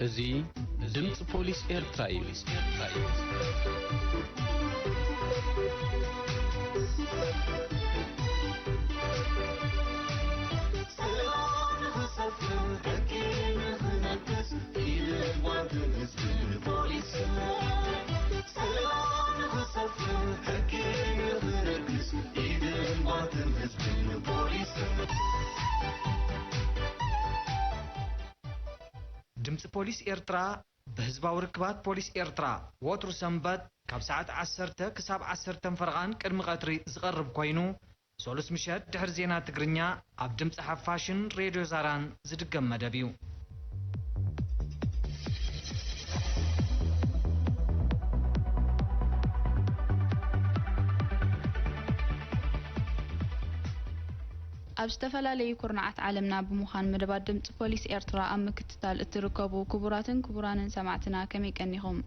እዚ ድምፂ ፖሊስ ኤርትራ እዩ። ሰላም ንኽሰፍን ሕጊ ንኽነግስ ኢድን ጓንትን ህዝብን ፖሊስን። ሰላም ንኽሰፍን ሕጊ ንኽነግስ ኢድን ጓንትን ህዝብን ፖሊስን። ድምፂ ፖሊስ ኤርትራ ብህዝባዊ ርክባት ፖሊስ ኤርትራ ወትሩ ሰንበት ካብ ሰዓት ዓሰርተ ክሳብ ዓሰርተ ፈረቓን ቅድሚ ቀትሪ ዝቐርብ ኮይኑ፣ ሰሉስ ምሸት ድሕሪ ዜና ትግርኛ ኣብ ድምፂ ሓፋሽን ሬድዮ ዛራን ዝድገም መደብ እዩ። ኣብ ዝተፈላለዩ ኩርናዓት ዓለምና ብምዃን መደባት ድምፂ ፖሊስ ኤርትራ ኣብ ምክትታል እትርከቡ ክቡራትን ክቡራንን ሰማዕትና ከመይ ቀኒኹም?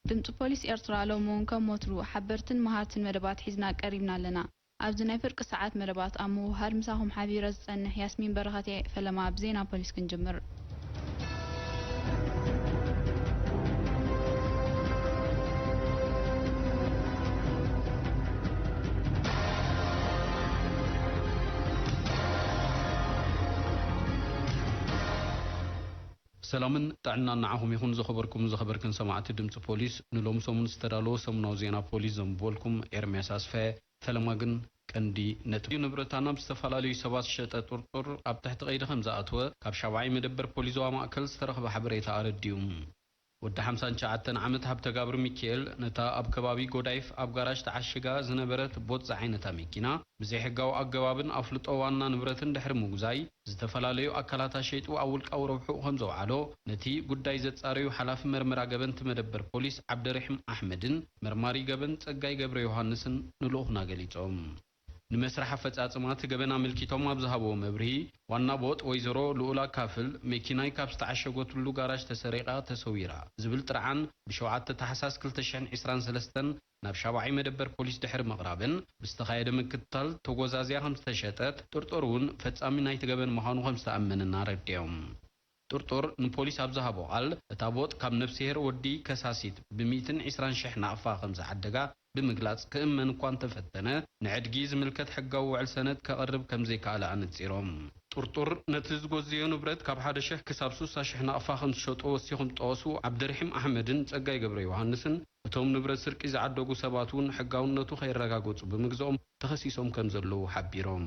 ድምፂ ፖሊስ ኤርትራ ሎሚ እውን ከም ወትሩ ሓበርትን መሃርትን መደባት ሒዝና ቀሪብና ኣለና። ኣብዚ ናይ ፍርቂ ሰዓት መደባት ኣብ ምውህሃድ ምሳኹም ሓቢረ ዝጸንሕ ያስሚን በረኸት እየ። ፈለማ ብዜና ፖሊስ ክንጅምር። ሰላምን ጥዕናን ንዓኹም ይኹን ዝኸበርኩም ዝኸበርክን ሰማዕቲ ድምፂ ፖሊስ። ንሎም ሰሙን ዝተዳለወ ሰሙናዊ ዜና ፖሊስ ዘንብበልኩም ኤርምያስ ኣስፋየ። ፈለማ ግን ቀንዲ ነጥቢ ንብረታ ናብ ዝተፈላለዩ ሰባት ዝሸጠ ጥርጡር ኣብ ትሕቲ ቀይዲ ከም ዝኣተወ ካብ ሻብዓይ መደበር ፖሊስ ዞባ ማእከል ዝተረኽበ ሓበሬታ ኣረዲኡ። ወዲ ሓምሳን ትሽዓተን ዓመት ሃብተጋብር ሚካኤል ነታ ኣብ ከባቢ ጎዳይፍ ኣብ ጋራጅ ተዓሽጋ ዝነበረት ቦጥ ዝዓይነታ መኪና ብዘይሕጋዊ ኣገባብን ኣፍልጦ ዋና ንብረትን ድሕሪ ምጉዛይ ዝተፈላለዩ ኣካላታ ሸይጡ ኣብ ውልቃዊ ረብሕኡ ከም ዘውዓሎ ነቲ ጉዳይ ዘጻረዩ ሓላፊ መርመራ ገበንቲ መደበር ፖሊስ ዓብደርሒም ኣሕመድን መርማሪ ገበን ጸጋይ ገብረ ዮሃንስን ንልኡኽና ገሊጾም። ንመስርሕ ኣፈጻጽማ እቲ ገበን ኣመልኪቶም ኣብ ዝሃብዎ መብርሂ፣ ዋና ቦጥ ወይዘሮ ልኡላ ካፍል መኪናይ ካብ ዝተዓሸገትሉ ጋራጅ ተሰሪቓ ተሰዊራ ዝብል ጥርዓን ብሸውዓተ ታሕሳስ ክልተ ሽሕን ዕስራን ሰለስተን ናብ ሻብዓይ መደበር ፖሊስ ድሕሪ ምቕራብን ብዝተኻየደ ምክትታል ተጎዛዝያ ከም ዝተሸጠት፣ ጥርጡር እውን ፈጻሚ ናይቲ ገበን ምዃኑ ከም ዝተኣመነን ኣረዲኦም። ጥርጡር ንፖሊስ ኣብ ዝሃቦ ቃል፣ እታ ቦጥ ካብ ነፍስሄር ወዲ ከሳሲት ብሚእትን ዕስራን ሽሕ ናቕፋ ከም ዝዓደጋ ብምግላጽ፣ ክእመን እኳ እንተፈተነ፣ ንዕድጊ ዝምልከት ሕጋዊ ውዕል ሰነድ ከቕርብ ከም ዘይከኣለ ኣነጺሮም። ጥርጡር ነቲ ዝጎዘዮ ንብረት ካብ ሓደ ሽሕ ክሳብ ሱሳ ሽሕ ናቕፋ ከም ዝሸጦ ወሲኹም ዝጠቐሱ ዓብደርሒም ኣሕመድን ጸጋይ ገብረ ዮሃንስን፣ እቶም ንብረት ስርቂ ዝዓደጉ ሰባት እውን ሕጋውነቱ ከየረጋገጹ ብምግዝኦም ተኸሲሶም ከም ዘለዉ ሓቢሮም።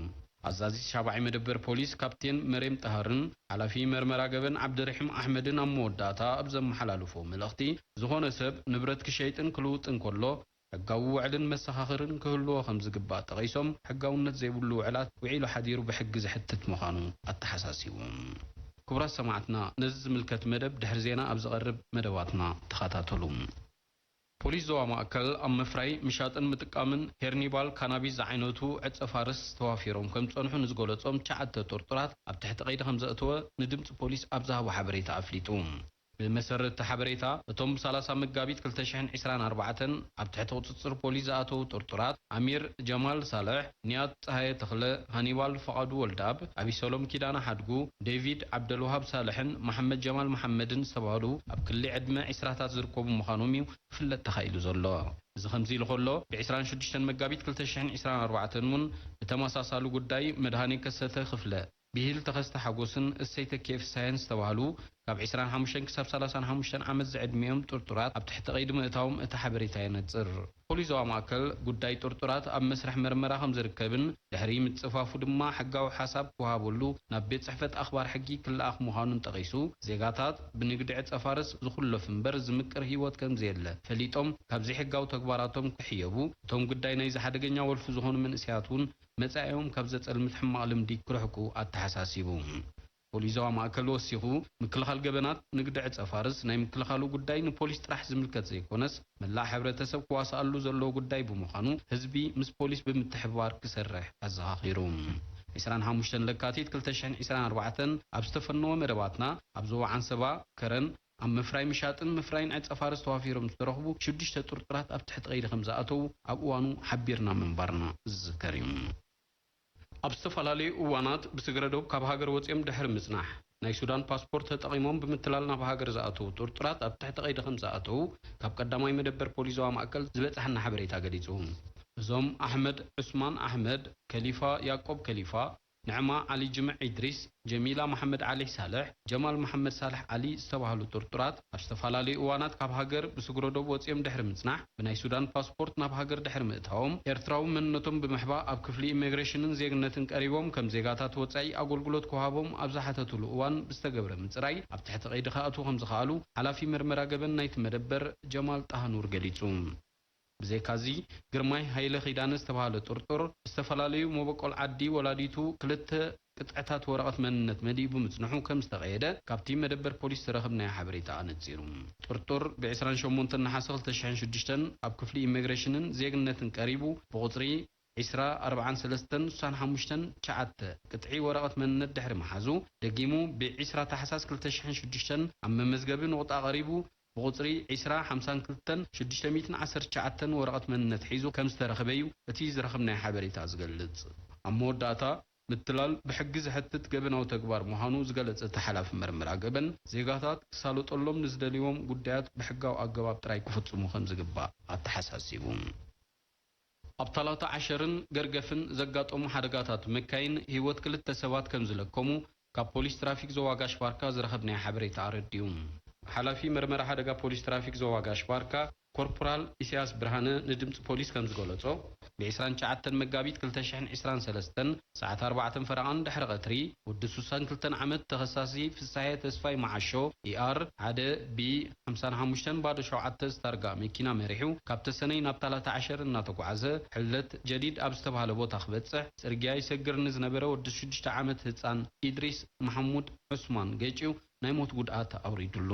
ኣዛዚ ሻብዓይ መደበር ፖሊስ ካፕቴን መሬም ጣሃርን ሓላፊ መርመራ ገበን ዓብደርሒም ኣሕመድን ኣብ መወዳእታ ኣብ ዘመሓላልፎ መልእኽቲ፣ ዝኾነ ሰብ ንብረት ክሸይጥን ክልውጥን ከሎ ሕጋዊ ውዕልን መሰኻኽርን ክህልዎ ከም ዝግባእ ጠቒሶም፣ ሕጋውነት ዘይብሉ ውዕላት ውዒሉ ሓዲሩ ብሕጊ ዘሕትት ምዃኑ ኣተሓሳሲቡ። ክቡራት ሰማዕትና፣ ነዚ ዝምልከት መደብ ድሕሪ ዜና ኣብ ዝቐርብ መደባትና ተኸታተሉ። ፖሊስ ዞባ ማእከል ኣብ ምፍራይ፣ ምሻጥን ምጥቃምን ሄርኒባል ካናቢስ ዝዓይነቱ ዕጸ ፋርስ ተዋፊሮም ከም ዝጸንሑ ንዝገለጾም ትሽዓተ ጥርጡራት ኣብ ትሕቲ ቀይዲ ከም ዘእተወ ንድምጺ ፖሊስ ኣብ ዝሃቦ ሓበሬታ ኣፍሊጡ። ብመሰረት እቲ ሓበሬታ፣ እቶም ብ ሰላሳ መጋቢት ክልተ ሽሕን ዕስራን ኣርባዕተን ኣብ ትሕቲ ቁጽጽር ፖሊስ ዝኣተዉ ጥርጡራት፣ ኣሚር ጀማል ሳልሕ፣ ንያት ጸሃየ ተኽለ፣ ሃኒባል ፍቓዱ ወልደኣብ፣ ኣቢሰሎም ኪዳነ ሓድጉ፣ ዴቪድ ዓብደልውሃብ ሳልሕን መሓመድ ጀማል መሓመድን ዝተባህሉ ኣብ ክሊ ዕድመ ዕስራታት ዝርከቡ ምዃኖም እዩ ክፍለጥ ተኻኢሉ ዘሎ። እዚ ከምዚ ኢሉ ከሎ፣ ብ ዕስራን ሽዱሽተን መጋቢት ክልተ ሽሕን ዕስራን ኣርባዕተን እውን ብተመሳሳሊ ጉዳይ መድሃኔ ከሰተ ክፍለ፣ ብሂል ተኸስተ ሓጎስን እሰይ ተኪኤ ፍስሃየን ዝተባህሉ ካብ ዕስራን ሓሙሽተን ክሳብ ሰላሳን ሓሙሽተን ዓመት ዝዕድሚኦም ጥርጡራት ኣብ ትሕቲ ቀይዲ ምእታዎም እቲ ሓበሬታ የነጽር። ፖሊስ ዞባ ማእከል ጉዳይ ጥርጡራት ኣብ መስርሕ መርመራ ከም ዝርከብን ድሕሪ ምጽፋፉ ድማ ሕጋዊ ሓሳብ ክወሃበሉ ናብ ቤት ጽሕፈት ኣኽባር ሕጊ ክለኣኽ ምዃኑን ጠቒሱ፣ ዜጋታት ብንግዲ ዕጸ ፋርስ ዝኹለፍ እምበር ዝምቅር ህይወት ከም ዘየለ ፈሊጦም ካብ ዘይሕጋዊ ተግባራቶም ክሕየቡ፣ እቶም ጉዳይ ናይዚ ሓደገኛ ወልፊ ዝኾኑ መንእሰያት እውን መጻኢኦም ካብ ዘጸልምት ሕማቕ ልምዲ ክርሕቁ ኣተሓሳሲቡ። ፖሊስ ዞባ ማእከል ወሲኹ፣ ምክልኻል ገበናት ንግዲ ዕጸ ፋርስ ናይ ምክልኻሉ ጉዳይ ንፖሊስ ጥራሕ ዝምልከት ዘይኮነስ፣ መላእ ሕብረተሰብ ክዋስኣሉ ዘለዎ ጉዳይ ብምዃኑ፣ ህዝቢ ምስ ፖሊስ ብምትሕብባር ክሰርሕ ኣዘኻኺሩ። ዕስራን ሓሙሽተን ለካቲት ክልተ ሽሕን ዕስራን ኣርባዕተን ኣብ ዝተፈነወ መደባትና፣ ኣብ ዞባ ዓንሰባ፣ ከረን፣ ኣብ ምፍራይ ምሻጥን ምፍራይን ዕጸ ፋርስ ተዋፊሮም ዝተረኽቡ ሽዱሽተ ጥርጡራት ኣብ ትሕቲ ቀይዲ ከም ዝኣተዉ ኣብ እዋኑ ሓቢርና ምንባርና ዝዝከር እዩ። ኣብ ዝተፈላለዩ እዋናት ብስግረ ዶብ ካብ ሃገር ወጺኦም ድሕሪ ምጽናሕ፣ ናይ ሱዳን ፓስፖርት ተጠቒሞም ብምትላል ናብ ሃገር ዝኣተዉ ጥርጡራት ኣብ ትሕቲ ቀይዲ ከም ዝኣተዉ ካብ ቀዳማይ መደበር ፖሊስ ዞባ ማእከል ዝበጽሓና ሓበሬታ ገሊጹ። እዞም ኣሕመድ ዑስማን ኣሕመድ፣ ከሊፋ ያዕቆብ ከሊፋ፣ ንዕማ ዓሊ ጅምዕ ኢድሪስ፣ ጀሚላ መሓመድ ዓሊ ሳልሕ፣ ጀማል መሓመድ ሳልሕ ዓሊ ዝተባህሉ ጥርጡራት ኣብ ዝተፈላለዩ እዋናት ካብ ሃገር ብስግረ ዶብ ወጺኦም ድሕሪ ምጽናሕ፣ ብናይ ሱዳን ፓስፖርት ናብ ሃገር ድሕሪ ምእታዎም፣ ኤርትራዊ መንነቶም ብምሕባእ ኣብ ክፍሊ ኢሚግሬሽንን ዜግነትን ቀሪቦም ከም ዜጋታት ወጻኢ ኣገልግሎት ክወሃቦም ኣብ ዝሓተትሉ እዋን ብዝተገብረ ምጽራይ ኣብ ትሕቲ ቀይዲ ክኣትዉ ከም ዝኸኣሉ ሓላፊ መርመራ ገበን ናይቲ መደበር ጀማል ጣሃኑር ገሊጹ። ብዘይካዚ፣ ግርማይ ሃይለ ኪዳነ ዝተባህለ ጥርጡር፣ ብዝተፈላለዩ መበቆል ዓዲ ወላዲቱ ክልተ ቅጥዕታት ወረቐት መንነት መሊኡ ብምጽንሑ ከም ዝተቐየደ ካብቲ መደበር ፖሊስ ዝረኸብናዮ ሓበሬታ ኣነጺሩ። ጥርጡር ብዕስራን ሸሞንተን ነሓሰ ክልተ ሽሕን ሽዱሽተን ኣብ ክፍሊ ኢሚግሬሽንን ዜግነትን ቀሪቡ ብቁጽሪ ዕስራ ኣርባዓን ሰለስተን ስሳን ሓሙሽተን ትሽዓተ ቅጥዒ ወረቐት መንነት ድሕሪ ምሓዙ፣ ደጊሙ ብዕስራ ታሕሳስ ክልተ ሽሕን ሽዱሽተን ኣብ መመዝገቢ ንቑጣ ቀሪቡ ብቁጽሪ ዕስራ ሓምሳን ክልተን ሽዱሽተ ሚእትን ዓሰርተ ትሽዓተን ወረቐት መንነት ሒዙ ከም ዝተረኽበ እዩ እቲ ዝረኸብናዮ ሓበሬታ ዝገልጽ። ኣብ መወዳእታ፣ ምትላል ብሕጊ ዘሕትት ገበናዊ ተግባር ምዃኑ ዝገለጸ እቲ ሓላፊ መርመራ ገበን፣ ዜጋታት ክሳለጠሎም ንዝደልይዎም ጉዳያት ብሕጋዊ ኣገባብ ጥራይ ክፍጽሙ ከም ዝግባእ ኣተሓሳሲቡ። ኣብ ታላታ ዓሸርን ገርገፍን ዘጋጠሙ ሓደጋታት መካይን ህይወት ክልተ ሰባት ከም ዝለከሙ ካብ ፖሊስ ትራፊክ ዞባ ጋሽ ባርካ ዝረኸብናዮ ሓበሬታ ኣረዲኡ። ሓላፊ መርመራ ሓደጋ ፖሊስ ትራፊክ ዞባ ጋሽ ባርካ ኮርፖራል ኢሳያስ ብርሃነ ንድምፂ ፖሊስ ከም ዝገለጾ፣ ብ ዕስራን ትሽዓተን መጋቢት ክልተ ሽሕን ዕስራን ሰለስተን ሰዓት ኣርባዕተን ፈረቓን ድሕሪ ቀትሪ፣ ወዲ ስሳን ክልተን ዓመት ተኸሳሲ ፍሳሄ ተስፋይ መዓሾ፣ ኢኣር ሓደ ቢ ሓምሳን ሓሙሽተን ባዶ ሸውዓተ ዝታርጋ መኪና መሪሑ፣ ካብ ተሰነይ ናብ ታላታ ዓሸር እናተጓዓዘ፣ ሕለት ጀዲድ ኣብ ዝተባህለ ቦታ ክበጽሕ፣ ጽርግያ ይሰግር ንዝነበረ ወዲ ሽዱሽተ ዓመት ህጻን ኢድሪስ መሓሙድ ዑስማን ገጭዩ ናይ ሞት ጉድኣት ኣውሪዱሉ።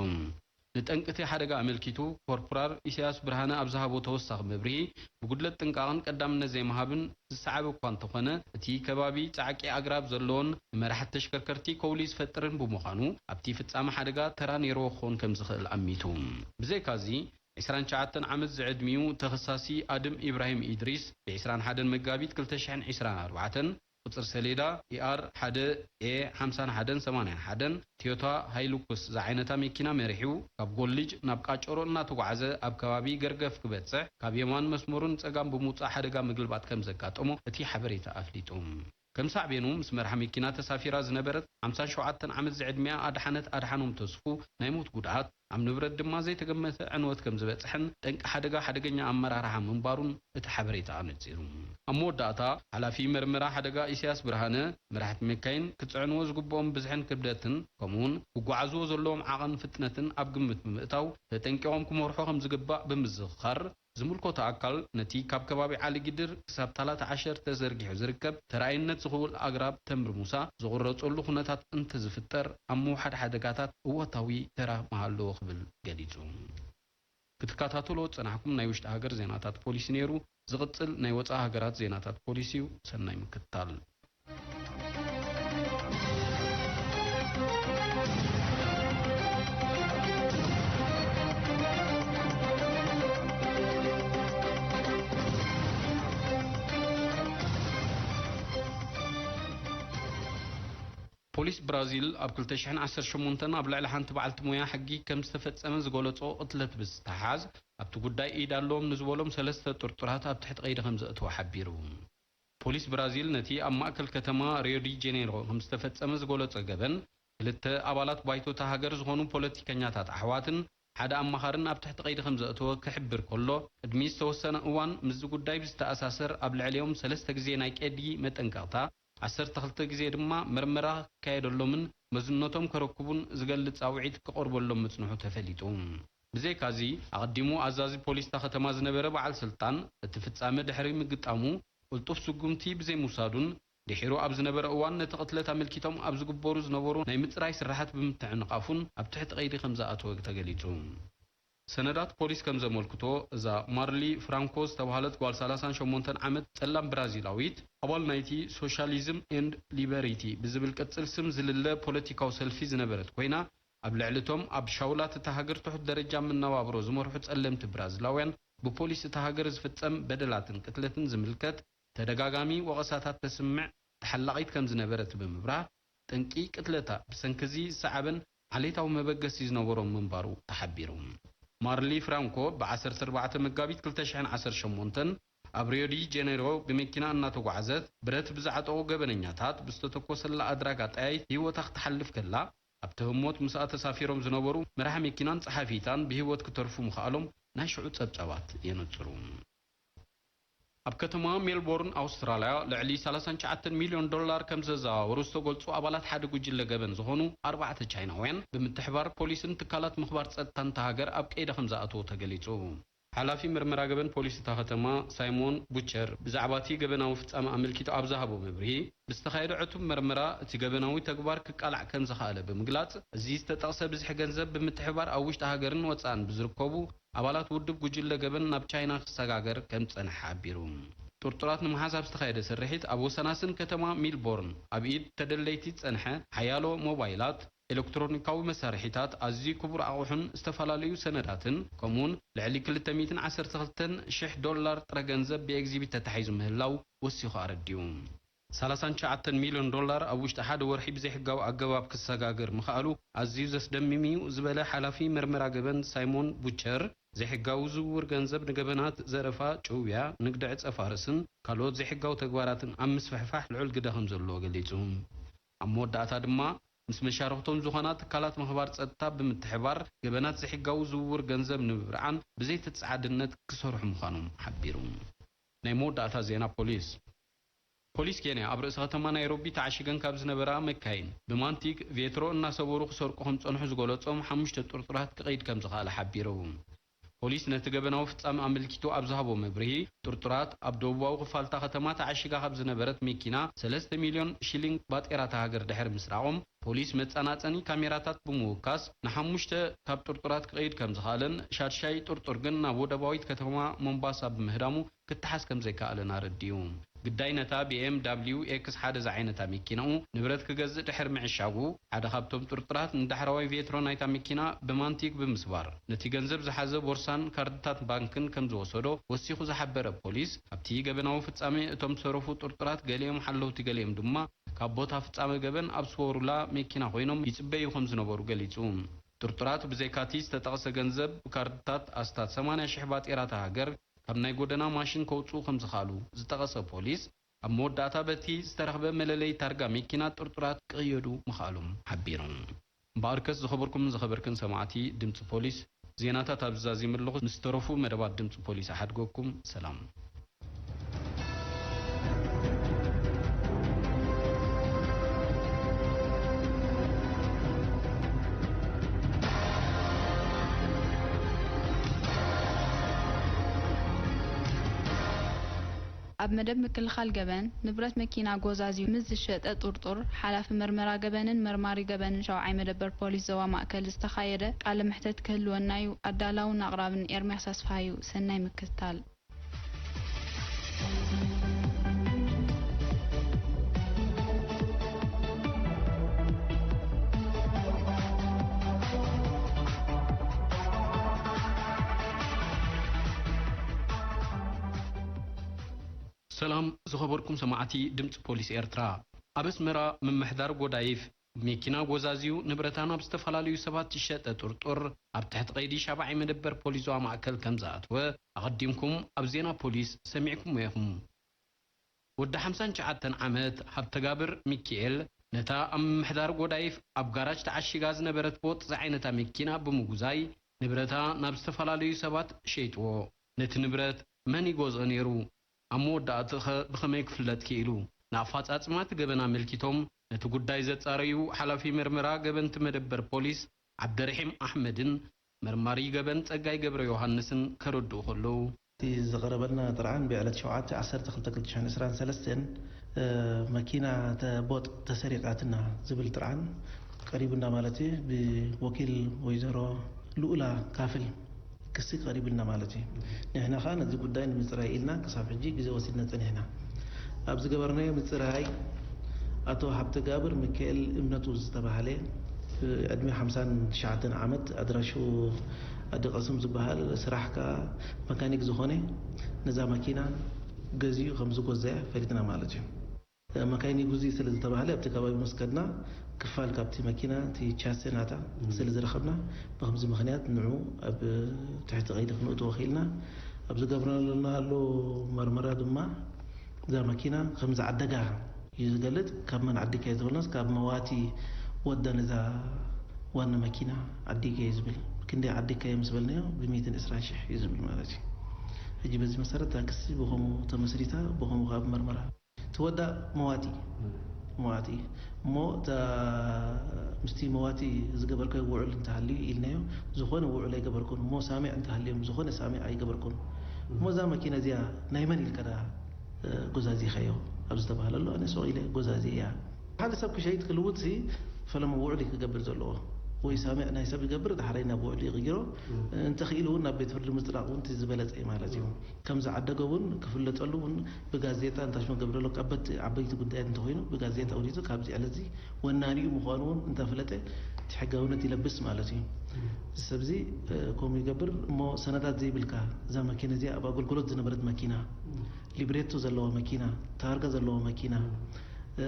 ንጠንቂ እቲ ሓደጋ ኣመልኪቱ፣ ኮርፖራል ኢሳያስ ብርሃነ ኣብ ዝሃቦ ተወሳኺ መብርሂ፣ ብጉድለት ጥንቃቕን ቀዳምነት ዘይምሃብን ዝሰዓበ እኳ እንተኾነ፣ እቲ ከባቢ ጻዕቂ ኣግራብ ዘለዎን ንመራሕቲ ተሽከርከርቲ ከውሊ ዝፈጥርን ብምዃኑ፣ ኣብቲ ፍጻመ ሓደጋ ተራ ነይርዎ ክኸውን ከም ዝኽእል ኣሚቱ። ብዘይካዚ፣ ዕስራን ትሽዓተን ዓመት ዝዕድሚኡ ተኸሳሲ ኣድም ኢብራሂም ኢድሪስ፣ ብ ዕስራን ሓደን መጋቢት ክልተ ሽሕን ዕስራን ኣርባዕተን፣ ቁጽሪ ሰሌዳ ኢኣር ሓደ ኤ ሓምሳን ሓደን ሰማንያን ሓደን ቶዮታ ሃይሉክስ ዝዓይነታ መኪና መሪሑ፣ ካብ ጎልጅ ናብ ቃጨሮ እናተጓዓዘ ኣብ ከባቢ ገርገፍ ክበጽሕ፣ ካብ የማን መስመሩ ንጸጋም ብምውጻእ ሓደጋ ምግልባጥ ከም ዘጋጠሞ እቲ ሓበሬታ ኣፍሊጡ። ከም ሳዕቤኑ፣ ምስ መርሓ መኪና ተሳፊራ ዝነበረት ሓምሳን ሸውዓተን ዓመት ዝዕድሚኣ ኣድሓነት ኣድሓኖም ተስፉ ናይ ሞት ጉድኣት፣ ኣብ ንብረት ድማ ዘይተገመተ ዕንወት ከም ዝበጽሐን፣ ጠንቂ ሓደጋ ሓደገኛ ኣመራርሓ ምንባሩን እቲ ሓበሬታ ኣነጺሩ። ኣብ መወዳእታ፣ ሓላፊ መርመራ ሓደጋ ኢሳያስ ብርሃነ፣ መራሕቲ መካይን ክጽዕንዎ ዝግብኦም ብዝሕን ክብደትን፣ ከምኡውን ክጓዓዝዎ ዘለዎም ዓቐን ፍጥነትን ኣብ ግምት ብምእታው፣ ተጠንቂቖም ክመርሑ ከም ዝግባእ ብምዝኽኻር፣ ዝምልከቶ ኣካል ነቲ ካብ ከባቢ ዓሊ ግድር ክሳብ ታላታ ዓሸር ተዘርጊሑ ዝርከብ ተራእይነት ዝኽውል ኣግራብ ተምሪ ሙሳ ዝቑረጸሉ ኩነታት እንተዝፍጠር ኣብ ምውሓድ ሓደጋታት እወታዊ ተራ ምሃለዎ ክብል ገሊጹ። ክትከታተልዎ ዝጸናሕኩም ናይ ውሽጢ ሃገር ዜናታት ፖሊሲ ነይሩ። ዝቕጽል ናይ ወጻኢ ሃገራት ዜናታት ፖሊሲ እዩ። ሰናይ ምክትታል። ፖሊስ ብራዚል ኣብ ክልተ ሽሕን ዓሰርተ ሸሞንተን ኣብ ልዕሊ ሓንቲ በዓልቲ ሞያ ሕጊ ከም ዝተፈጸመ ዝገለጾ ቅትለት ብዝተሓሓዝ፣ ኣብቲ ጉዳይ ኢድ ኣለዎም ንዝበሎም ሰለስተ ጥርጡራት ኣብ ትሕቲ ቀይዲ ከም ዘእተወ ሓቢሩ። ፖሊስ ብራዚል ነቲ ኣብ ማእከል ከተማ ሪዮ ዲ ጄኔሮ ከም ዝተፈጸመ ዝገለጾ ገበን፣ ክልተ ኣባላት ባይቶ እታ ሃገር ዝኾኑ ፖለቲከኛታት ኣሕዋትን ሓደ ኣማኻርን ኣብ ትሕቲ ቀይዲ ከም ዘእተወ ክሕብር ከሎ፣ ቅድሚ ዝተወሰነ እዋን ምስዚ ጉዳይ ብዝተኣሳሰር ኣብ ልዕሊኦም ሰለስተ ግዜ ናይ ቀይዲ መጠንቀቕታ፣ ዓሰርተ ክልተ ግዜ ድማ መርመራ ክካየደሎምን መዝነቶም ከረክቡን ዝገልጽ ጻውዒት ክቐርበሎም ምጽንሑ ተፈሊጡ። ብዘይካዚ፣ ኣቐዲሙ ኣዛዚ ፖሊስ እታ ከተማ ዝነበረ በዓል ስልጣን፣ እቲ ፍጻመ ድሕሪ ምግጣሙ፣ ቅልጡፍ ስጉምቲ ብዘይምውሳዱን፣ ድሒሩ ኣብ ዝነበረ እዋን ነቲ ቅትለት ኣመልኪቶም ኣብ ዝግበሩ ዝነበሩ ናይ ምጽራይ ስራሓት ብምትዕንቓፉን ኣብ ትሕቲ ቀይዲ ከም ዝኣተወ ተገሊጹ። ሰነዳት ፖሊስ ከም ዘመልክቶ፣ እዛ ማርሊ ፍራንኮ ዝተባህለት ጓል ሰላሳን ሸሞንተን ዓመት ጸላም ብራዚላዊት፣ ኣባል ናይቲ ሶሻሊዝም ኤንድ ሊበሪቲ ብዝብል ቅጽል ስም ዝልለ ፖለቲካዊ ሰልፊ ዝነበረት ኮይና፣ ኣብ ልዕሊ እቶም ኣብ ሻውላት እታ ሃገር ትሑት ደረጃ መነባብሮ ዝመርሑ ጸለምቲ ብራዚላውያን ብፖሊስ እታ ሃገር ዝፍጸም በደላትን ቅትለትን ዝምልከት ተደጋጋሚ ወቐሳታት ተስምዕ ተሓላቒት ከም ዝነበረት ብምብራህ፣ ጠንቂ ቅትለታ ብሰንኪ እዚ ዝሰዓበን ዓሌታዊ መበገሲ ዝነበሮም ምንባሩ ተሓቢሩ። ማርሊ ፍራንኮ ብ ዓሰርተ ኣርባዕተ መጋቢት ክልተ ሽሕን ዓሰርተ ሸሞንተን ኣብ ሪዮ ዲ ጀኔሮ ብመኪና እናተጓዓዘት ብረት ብዝዓጠቑ ገበነኛታት ብዝተተኮሰላ ኣድራግ ኣጠያይት ህይወታ ክትሓልፍ ከላ፣ ኣብቲ ህሞት ምስኣ ተሳፊሮም ዝነበሩ መራሒ መኪናን ጸሓፊታን ብህይወት ክተርፉ ምኽኣሎም ናይ ሽዑ ጸብጻባት የነጽሩ። ኣብ ከተማ ሜልቦርን ኣውስትራልያ ልዕሊ ሰላሳን ትሽዓተን ሚልዮን ዶላር ከም ዘዘዋወሩ ዝተገልጹ ኣባላት ሓደ ጉጅለ ገበን ዝኾኑ ኣርባዕተ ቻይናውያን ብምትሕባር ፖሊስን ትካላት ምኽባር ጸጥታን እታ ሃገር ኣብ ቀይዲ ከም ዝኣተዉ ተገሊጹ። ሓላፊ መርመራ ገበን ፖሊስ እታ ከተማ ሳይሞን ቡቸር ብዛዕባ እቲ ገበናዊ ፍጻመ ኣመልኪቱ ኣብ ዝሃቦ መብርሂ፣ ብዝተኻየደ ዕቱብ መርመራ እቲ ገበናዊ ተግባር ክቃላዕ ከም ዝኸኣለ ብምግላጽ፣ እዚ ዝተጠቕሰ ብዝሒ ገንዘብ ብምትሕባር ኣብ ውሽጢ ሃገርን ወጻእን ብዝርከቡ ኣባላት ውድብ ጉጅለ ገበን ናብ ቻይና ክሰጋገር ከም ዝጸንሐ ሓቢሩ። ጥርጡራት ንምሓዝ ኣብ ዝተኻየደ ስርሒት ኣብ ወሰናስን ከተማ ሚልቦርን ኣብ ኢድ ተደለይቲ ዝጸንሐ ሓያሎ ሞባይላት፣ ኤሌክትሮኒካዊ መሳርሒታት፣ ኣዝዩ ክቡር ኣቑሑን ዝተፈላለዩ ሰነዳትን፣ ከምኡውን ልዕሊ ክልተ ሚእትን ዓሰርተ ክልተን ሽሕ ዶላር ጥረ ገንዘብ ብኤግዚቢት ተታሒዙ ምህላው ወሲኹ ኣረዲኡ። ሰላሳን ትሽዓተን ሚልዮን ዶላር ኣብ ውሽጢ ሓደ ወርሒ ብዘይሕጋዊ ኣገባብ ክሰጋገር ምኽኣሉ ኣዝዩ ዘስደምም እዩ ዝበለ ሓላፊ መርመራ ገበን ሳይሞን ቡቸር፣ ዘይሕጋዊ ዝውውር ገንዘብ ንገበናት፣ ዘረፋ፣ ጭውያ፣ ንግዲ ዕጸ ፋርስን ካልኦት ዘይሕጋዊ ተግባራትን ኣብ ምስፍሕፋሕ ልዑል ግደ ከም ዘለዎ ገሊጹ። ኣብ መወዳእታ ድማ፣ ምስ መሻርኽቶም ዝኾና ትካላት ምኽባር ጸጥታ ብምትሕባር ገበናት ዘይሕጋዊ ዝውውር ገንዘብ ንምብርዓን ብዘይተጸዓድነት ክሰርሑ ምዃኖም ሓቢሩ። ናይ መወዳእታ ዜና ፖሊስ። ፖሊስ ኬንያ ኣብ ርእሰ ከተማ ናይሮቢ ተዓሺገን ካብ ዝነበራ መካይን ብማንቲግ ቬትሮ እናሰበሩ ክሰርቁ ከም ዝጸንሑ ዝገለጾም ሓሙሽተ ጥርጡራት ክቐይድ ከም ዝኸኣለ ሓቢሩ። ፖሊስ ነቲ ገበናዊ ፍጻመ ኣመልኪቱ ኣብ ዝሃቦ መብርሂ፣ ጥርጡራት ኣብ ደቡባዊ ክፋልታ ከተማ ተዓሺጋ ካብ ዝነበረት መኪና ሰለስተ ሚልዮን ሺሊንግ ባጤራታ ሃገር ድሕሪ ምስራቖም፣ ፖሊስ መጻናጸኒ ካሜራታት ብምውካስ ንሓሙሽተ ካብ ጥርጡራት ክቐይድ ከም ዝኸኣለን ሻድሻይ ጥርጡር ግን ናብ ወደባዊት ከተማ ሞምባሳ ብምህዳሙ ክተሓዝ ከም ዘይከኣለን ኣረዲኡ። ግዳይ ነታ ቢ ኤም ዳብሊው ኤክስ ሓደ ዝዓይነታ መኪናኡ ንብረት ክገዝእ ድሕሪ ምዕሻጉ፣ ሓደ ካብቶም ጥርጡራት ንዳሕረዋይ ቬትሮ ናይታ መኪና ብማንቲግ ብምስባር፣ ነቲ ገንዘብ ዝሓዘ ቦርሳን ካርድታት ባንክን ከም ዝወሰዶ ወሲኹ ዝሓበረ ፖሊስ፣ ኣብቲ ገበናዊ ፍጻሜ እቶም ዝተረፉ ጥርጡራት ገሊኦም ሓለውቲ ገሊኦም ድማ ካብ ቦታ ፍጻመ ገበን ኣብ ዝሰወሩላ መኪና ኮይኖም ይጽበዩ ከም ዝነበሩ ገሊጹ። ጥርጡራት ብዘይካቲ ዝተጠቕሰ ገንዘብ ብካርድታት ኣስታት ሰማንያ ሽሕ ባጤራታ ሃገር ካብ ናይ ጎደና ማሽን ከውጽኡ ከም ዝኸኣሉ ዝጠቐሰ ፖሊስ፣ ኣብ መወዳእታ በቲ ዝተረኽበ መለለዪ ታርጋ መኪና ጥርጡራት ክቕየዱ ምኽኣሎም ሓቢሩ። እምበኣርከስ ዝኸበርኩምን ዝኸበርክን ሰማዕቲ ድምጺ ፖሊስ፣ ዜናታት ኣብዚ ዛዚመ ኣለኹ። ምስ ዝተረፉ መደባት ድምጺ ፖሊስ ኣሓድገኩም። ሰላም። ኣብ መደብ ምክልኻል ገበን፣ ንብረት መኪና ጎዛዝዩ ምስ ዝሸጠ ጥርጡር፣ ሓላፊ መርመራ ገበንን መርማሪ ገበንን ሻውዓይ መደበር ፖሊስ ዞባ ማእከል ዝተኻየደ ቃለ መሕተት ክህልወና እዩ። ኣዳላውን ኣቕራብን ኤርምያስ ኣስፍሃዩ። ሰናይ ምክትታል። ሰላም ዝኸበርኩም ሰማዕቲ ድምፂ ፖሊስ ኤርትራ። ኣብ ኣስመራ ምምሕዳር ጎዳይፍ መኪና ጎዛዝዩ ንብረታ ናብ ዝተፈላለዩ ሰባት ዝሸጠ ጥርጡር ኣብ ትሕቲ ቀይዲ ሻብዓይ መደበር ፖሊስ ዞባ ማእከል ከም ዝኣተወ ኣቐዲምኩም ኣብ ዜና ፖሊስ ሰሚዕኩሞ ኢኹም። ወዲ ሓምሳን ትሽዓተን ዓመት ሃብተጋብር ሚኪኤል ነታ ኣብ ምምሕዳር ጎዳይፍ ኣብ ጋራጅ ተዓሺጋ ዝነበረት ቦጥ ዝዓይነታ መኪና ብምጉዛይ ንብረታ ናብ ዝተፈላለዩ ሰባት ሸይጥዎ። ነቲ ንብረት መን ይገዝኦ ነይሩ? ኣብ መወዳእትኡ ኸ ብኸመይ ክፍለጥ ክኢሉ? ንኣፈጻጽማ እቲ ገበን ኣመልኪቶም ነቲ ጉዳይ ዘጻረዩ ሓላፊ መርመራ ገበንቲ መደበር ፖሊስ ዓብደርሒም ኣሕመድን መርማሪ ገበን ጸጋይ ገብረ ዮሃንስን ከረድኡ ከለዉ፣ እቲ ዝቐረበልና ጥርዓን ብዕለት ሸውዓተ ዓሰርተ ክልተ ክልተ ሽሕን ዕስራን ሰለስተን፣ እ፣ መኪና ተ-፣ ቦጥ ተሰሪቓትና ዝብል ጥርዓን ቀሪቡና ማለት እዩ። ብወኪል ወይዘሮ ልኡላ ካፍል ክሲ ቀሪቡልና ማለት እዩ። ንሕና ኸኣ ነዚ ጉዳይ ንምጽራይ ኢልና ክሳብ ሕጂ ግዜ ወሲድና ጸኒሕና። ኣብ ዝገበርናዮ ምጽራይ፣ ኣቶ ሃብተጋብር ሚካኤል እምነቱ ዝተባህለ፣ ዕድሚኡ ሓምሳን ትሽዓተን ዓመት፣ ኣድራሽኡ ኣዲ ቀስም ዝበሃል፣ ስራሕ ከኣ መካኒክ ዝኾነ፣ ነዛ መኪና ገዚኡ ከም ዝገዘአ ፈሊጥና ማለት እዩ። መካይን ይጉዚ ስለ ዝተባህለ ኣብቲ ከባቢ ምስ ከድና፣ ክፋል ካብቲ መኪና፣ እቲ ቻሴ ናታ ስለ ዝረኸብና፣ ብኸምዚ ምኽንያት ንዑ ኣብ ትሕቲ ቀይዲ ክንእትዎ ክኢልና። ኣብ ዝገብረናሉ መርመራ ድማ፣ እዛ መኪና ከም ዝዓደጋ እዩ ዝገልጽ። ካብ መን ዓዲካ እዩ ዝበልናስ፣ ካብ መዋቲ ወደን እዛ ዋና መኪና ዓዲገ እዩ ዝብል። ክንደይ ዓዲካዮ ምስ በልናዮ፣ ብ ሚእትን ዕስራን ሽሕ እዩ ዝብል ማለት እዩ። ሕጂ በዚ መሰረት እታ ክሲ ብኸምኡ ተመስሪታ፣ ብኸምኡ ካብ መርመራ ትወዳእ መዋቲ፣ መዋቲ። እሞ እታ ምስቲ መዋቲ ዝገበርካዮ ውዕል እንተሃልዩ ኢልናዮ፣ ዝኾነ ውዕል ኣይገበርኩን። እሞ ሳሚዕ እንተሃልዮም፣ ዝኾነ ሳሚዕ ኣይገበርኩን። እሞ እዛ መኪና እዚኣ ናይ መን ኢልካ ደኣ፣ እ፣ ጎዛዚኻዮ ኣብ ዝተባህለሉ፣ ኣነ ሱቕ ኢለ ጎዛዚ እያ። ሓደ ሰብ ክሸይጥ ክልውጥ ሲ፣ ፈለማ ውዕል እዩ ክገብር ዘለዎ። ወይ ሳሚዕ ናይ ሰብ ይገብር፣ ዳሕራይ ናብ ውዕል ይቕይሮ። እንተኽኢሉ እውን ናብ ቤት ፍርዲ ምጽዳቕ እውን እቲ ዝበለጸ እዩ ማለት እዩ። ከም ዝዓደገ እውን ክፍለጠሉ እውን ብጋዜጣ እንታሽሞ ገብረሎ ቀበት ዓበይቲ ጉዳያት እንተኾይኑ ብጋዜጣ ወዲቱ ካብዚ ዕለት እዚ ወናኒኡ ምዃኑ እውን እንተፍለጠ እቲ ሕጋውነት ይለብስ ማለት እዩ። እዚ ሰብዚ፣ እ፣ ከምኡ ይገብር እሞ ሰነዳት ዘይብልካ እዛ መኪና እዚኣ ኣብ ኣገልግሎት ዝነበረት መኪና፣ ሊብሬቶ ዘለዋ መኪና፣ ታርጋ ዘለዋ መኪና፣ እ፣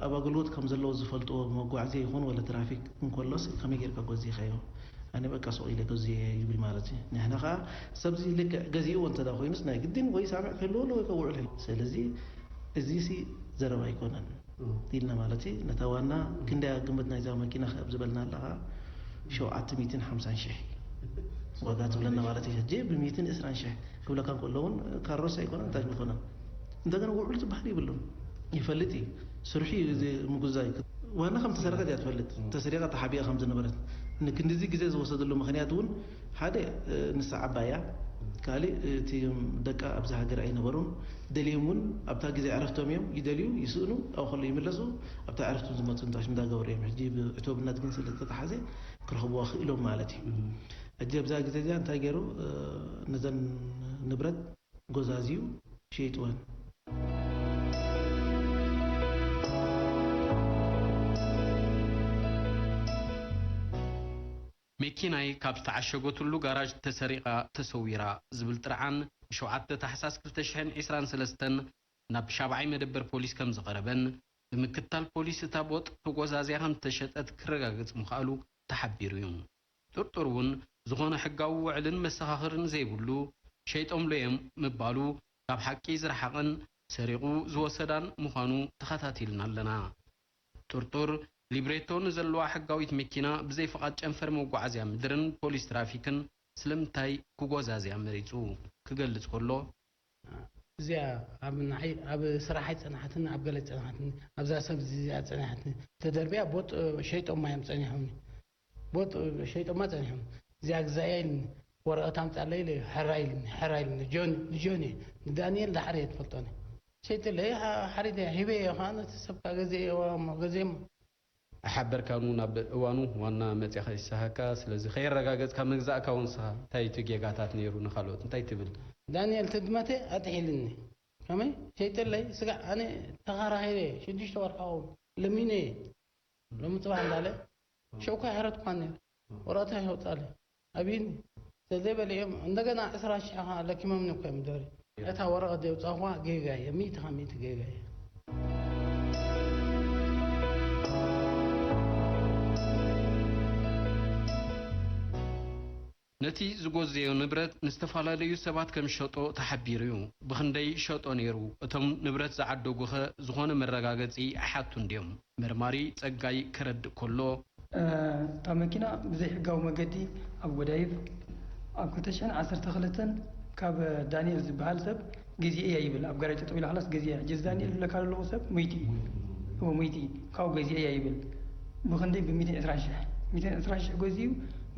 ኣብ ኣገልግሎት ከም ዘለዎ ዝፈልጥዎ መጓዓዝያ ይኹን ወላ ትራፊክ እንከሎስ ከመይ ጌርካ ጎዚኻዮ? ኣነ በቃ ሱቕ ኢለ ገዝየ ይብል ማለት እዩ። ንሕና ኸዓ ሰብዚ ልክዕ ገዚእዎ እንተ ደኣ ኮይኑስ ናይ ግድን ወይ ሳምዕ ክህልዎ ኣለዎ ወይ ከውዕል ህል-፣ ስለዚ እዚሲ ዘረባ ኣይኮነን እም። ኢልና ማለት እዩ። ነታ ዋና እም። ክንደያ ግምት ናይዛ መኪና ከ ኣብ ዝበልና ኣለኻ ሸውዓተ ሚእትን ሓምሳን ሽሕ ዋጋ ትብለና ማለት እዩ። ሕጂ ብሚእትን ዕስራን ሽሕ ክብለካ እንከሎ እውን ካሮስ ኣይኮነን፣ እንታይ ኣይኮነን። እንደገና ውዕል ዝበሃል የብሉን። ይፈልጥ እዩ። ስርሑ እዩ እዚ ምጉዛይ። ዋና ከም ተሰረቀት እያ ትፈልጥ። እም። ተሰሪቓ ተሓቢኣ ከም ዝነበረት። ንክንድዚ ግዜ ዝወሰደሉ ምኽንያት እውን ሓደ፣ እ፣ ንሳ ዓባይ እያ። ካልእ እቲ ደቃ ኣብዚ ሃገር ኣይነበሩን። ደልዮም እውን ኣብታ ግዜ ዕረፍቶም እዮም። ይደልዩ፣ ይስእኑ፣ ኣብኡ ከሎ ይምለሱ። ኣብታ ዕረፍቶም ዝመጹ እንታይ እንዳገበሩ እዮም። ሕጂ ብዕቱብነት ግን ስለ ዝተተሓዘ ክረኽብዋ ክኢሎም ማለት እዩ። እም። ሕጂ ኣብዛ ግዜ እዚኣ እንታይ ገይሩ፣ እ፣ ነዘን ንብረት ጎዛዝዩ ሸይጥወን። መኪናይ ካብ ዝተዓሸገትሉ ጋራጅ ተሰሪቓ ተሰዊራ ዝብል ጥርዓን፣ ብሸውዓተ ታሕሳስ ክልተ ሽሕን ዕስራን ሰለስተን ናብ ሻብዓይ መደበር ፖሊስ ከም ዝቐረበን፣ ብምክትታል ፖሊስ እታ ቦጥ ተጎዛዝያ ከም ዝተሸጠት ክረጋገጽ ምኽኣሉ ተሓቢሩ እዩ። ጥርጡር እውን ዝኾነ ሕጋዊ ውዕልን መሰኻኽርን ዘይብሉ፣ ሸይጦምሉ እዮም ምባሉ ካብ ሓቂ ዝረሓቐን ሰሪቑ ዝወሰዳን ምዃኑ ተኸታቲልና ኣለና። ጥርጡር፣ ሊብሬቶ ንዘለዋ ሕጋዊት መኪና ብዘይ ፍቓድ ጨንፈር መጓዓዝያ ምድርን ፖሊስ ትራፊክን ስለምንታይ ክጎዛዝያ መሪጹ ክገልጽ ከሎ፣ እዚኣ ኣብ ንዓይ፣ ኣብ ስራሕ ኣይጸናሓትን፣ ኣብ ገለ ኣይጸናሓትን፣ ኣብዛ ሰብ እዚኣ ጸኒሓትኒ። ተደርብያ ቦጥ ሸይጦማ እዮም ጸኒሖምኒ። ቦጥ ሸይጦማ ጸኒሖም። እዚኣ ግዛእያ ኢልኒ፣ ወረቐት ኣምጻለይ ኢለ፣ ሕራይ ኢልኒ፣ ሕራይ ኢልኒ። ጆኒ፣ ንጆኒ፣ ንዳንኤል ዳሕር እየ ትፈልጦኒ። ሸይጥለይ፣ ሓ-፣ ሓሪደ፣ ሂበዮ፣ ከኣ ነቲ ሰብካ ገዚአዮ እሞ፣ ገዚኦሞ። ኣይሓበርካን እውን ኣብ እዋኑ ዋና መጺኣ ከይሰሃካ፣ ስለዚ ከየረጋገጽካ ምግዛእካ እውን ንስኻ እንታይ እቲ ጌጋታት ነይሩ ንኻልኦት እንታይ ትብል? ዳንኤል ትድመተ ኣጥሒልኒ። ከመይ? ሸይጥለይ ስጋዕ ኣነ ተኻራኺረ ሽዱሽተ ወርሒ ክኸውን ለሚነ እየ። ሎሚ ጽባሕ እንዳለ ሸውካ ይሕረትኳ ነይሩ። ወረቐት ኣይወጻለይ። ኣብይኒ። ስለዘይበለ እዮም እንደገና ዕስራ ሽሕ ከኣ ለኪሞምኒ እኮ እዮም ደሪ። እታ ወረቐት ዘውጻእኳ ጌጋ እየ። ሚእቲ ካብ ሚእቲ ጌጋ እየ። ነቲ ዝጎዘዮ ንብረት ንዝተፈላለዩ ሰባት ከም ዝሸጦ ተሓቢሩ እዩ። ብኽንደይ ሸጦ ነይሩ? እቶም ንብረት ዝዓደጉኸ ዝኾነ መረጋገጺ ኣይሓቱን ድዮም? መርማሪ ጸጋይ ከረድእ ከሎ፣ እ፣ እታ መኪና ብዘይሕጋዊ መገዲ ኣብ ጎዳይፍ ኣብ ክልተ ሽሕን ዓሰርተ ክልተን ካብ ዳንኤል ዝበሃል ሰብ ገዚኤያ ይብል። ኣብ ጋራጅ ጠጠው ኢላ፣ ኸላስ ገዚኤያ። ሕጂ እዚ ዳንኤል ዝብለካ ዘለኹ ሰብ ሞይቲ እዩ። እዎ፣ ሞይቲ እዩ። ካብኡ ገዚኤያ ይብል። ብኽንደይ? ብሚእትን ዕስራን ሽሕ። ሚእትን ዕስራን ሽሕ ገዚኡ፣